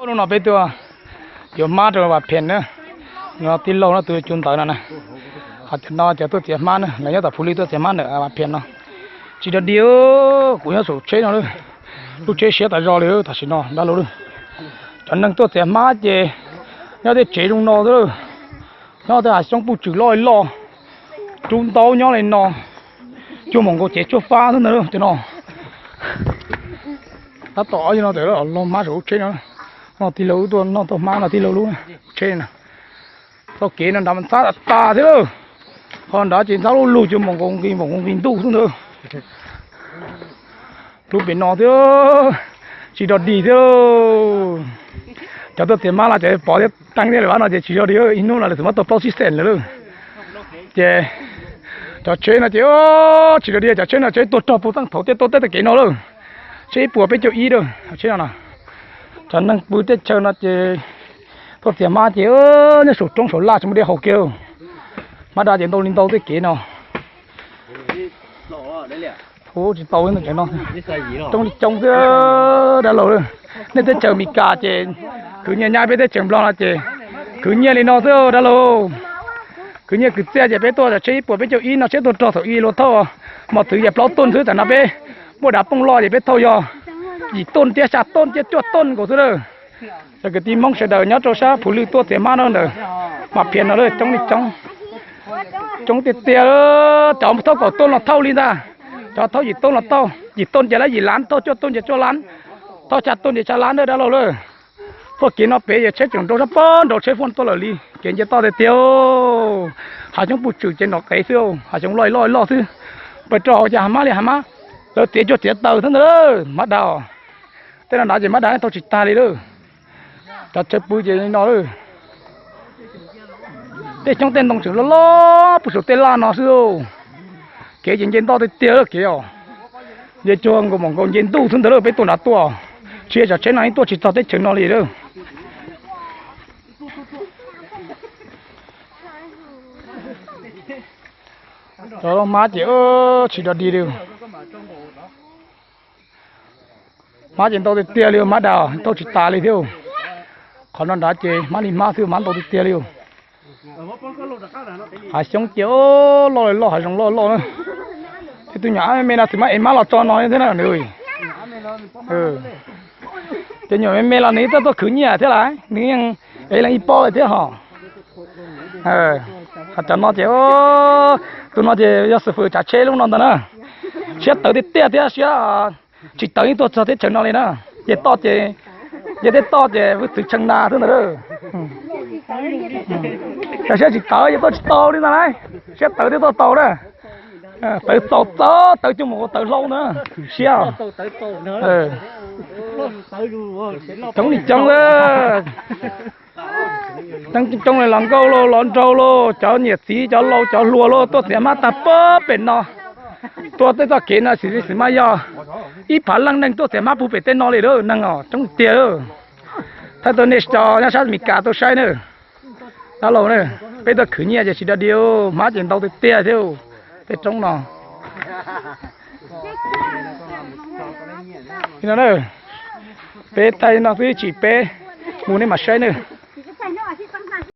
Hnub no peb tuaj yuav hmab rau Vam Phiam na. No tij laug no tus cov ntawd no na. Ho cov no cov tuaj txiav hmab na, lawv nyob tom Phu Lwj tuaj txiav hmab ntawm Vam Phiam no. Tsis dog dig, kuv nyob saum tsheb no lawm. Lub tsheb siab tas zog li tam sim no dab laug. Cov neeg tuaj txiav hmab ces nyob tej tsev zoo no xwb lawm. Nyob tej hav xyoob puj tswm loj loj, rub ntaub nyob li no, cuag mus nkaus cev tshuaj fab xwb ntag cov no. Tab tom no lawv los hmab saum lub tsheb no. No tij laug wb tuaj noj tau hmab no tij laug lub tsheb na. Txoj kev no nrad mas ntxhab tas tas thiab lawm. Qhov nrad ces ntxhab lug lug cuag mus nkaus nqis npaum nkaus nqis ntuj xwb ntag. Lub pem no thiab, tsis dog dig thiab. Cov tuaj txiav hmab los cov pov thiab teeb thiab lawm no ces tsis dog dig, ib hnub no lawv txawm muab tau plaub tsib xees lawm lawm. Ces cov tsheb no ces tsis dog dig, cov tsheb no tsheb tuag rog puag thaum tej tuaj tej kev no lawm. Tsheb ib puas peb caug ib lawm tsheb no. Cov neeg pw teb chaws no ces tuaj txiav hmab ces nyob saum roob saum laj tsis muaj dej haus kiag. Hmab daj ces ntau li ntau tej kev no. Hu tsis tau no. Coob li coob xwb dab laug. Nej teb chaws Amelikas ces khwv nyiaj nyab, peb teb chaws Nplog no ces khwv nyiaj li no xwb dab laug. Khwv nyiaj kwv txhiaj ces peb tuaj cov tsheb ib puas peb caug ib no tsheb tuaj rog thaum ub luag thauj mos txwv yog plaub tuj xwb, tam no peb muaj dav phooj loj ces peb thauj yog yim tuj thiab xya tuj thiab cuaj tuj nkaus xwb lawm. Cov kwv tij Hmoob sawv daws nyob rau sab Phu Lwj tuaj txiav hmab no ntawm Vam Phiam no lawm coob li coob. Coob tiag tiag, cov thauj kaum tuj los thauj li ntag, cov thauj yim tuj los thauj, yim tuj ces lawv yim lab, thauj cuaj tuj ces cuaj lab, thauj xya tuj ces xya lab dab laug lawm. Txoj kev no pem yog tsheb tseem nrau sab pob nrau tsheb fooj tuaj lawm li, kev nce toj tiag tiag. Hav xyoob puj tswm ces nrov qev xwb, hav xyoob loj loj loj xwb. Pes rau hauv ces hav hmab li hav hmab, lawv txiav cuag txiav taws xwb ntag. Hmab daj, tej no nrad ces hmab daj thauj tsis tag li lawm. Cov tsheb pw ces li no lawm. Tej xyoob tej ntoo tseem loj loj puag saum tej laj no xwb. Kev ces nce ntoj tiag tiag kev os. Nce cuag nkaus mus nkaus nce ntuj xwb ntag lawm, peb tuaj nrad tuaj. Tsis yog cov tsheb no yeej tuaj tsis txog teb chaws no li lawm. Cov hmab ces tsis dog dig li. Hmab ces ntau tiag tiag li, hmab daj thauj tsis tas li thiab. Qhov no nrad ces hmab li hmab xwb, hmab ntau tiag tiag li. Hav xyoob ces loj li loj, hav zoov loj loj na. Tej tus nyuam me me no txiv hmab ev hmab los tso no thiab na nws. Cov nyuam me me los nws yeej tuaj khwv nyiaj thiab lawm, nws yeej ev leej ib pob thiab hos. Cov no ces, tus no ces yog xwm fwm tsav tsheb lub no ntag na. Siab tawv tiag tiag thiab siab tsis tawv yeej tuaj txog teb chaws no li na. Ces toj ces, nce tej toj ces vwj txwv tshee na xwb ntag. Cov siab tsis tawv ces tuaj tsis tau li ntag lauj. Siab tawv thiaj tuaj tau na. Tawv txaus txawv, tawv cuag mus tawv hlau na. Siab coob li coob lawm. Coob coob li los nkauj lauj, los nraug lauj, cov niam txiv cov laus cov hluas lauj, tuaj txiav hmab tag pem no. Tuaj tej txoj kev no xws li xws mas yog ib phav leej neeg tuaj txiav hmab puag pem tej no li lawm, neeg os coob tiag lawm. Thaij tuaj nej cov nyob sab Amelikas tuaj saib na. Dab laug na, peb tuaj khwv nyiaj ces tsis dog dig, hmab ces ntau tiag tiag thiab tej roob no. Peb thaij no xwb, tsis peb mus nej mam saib na.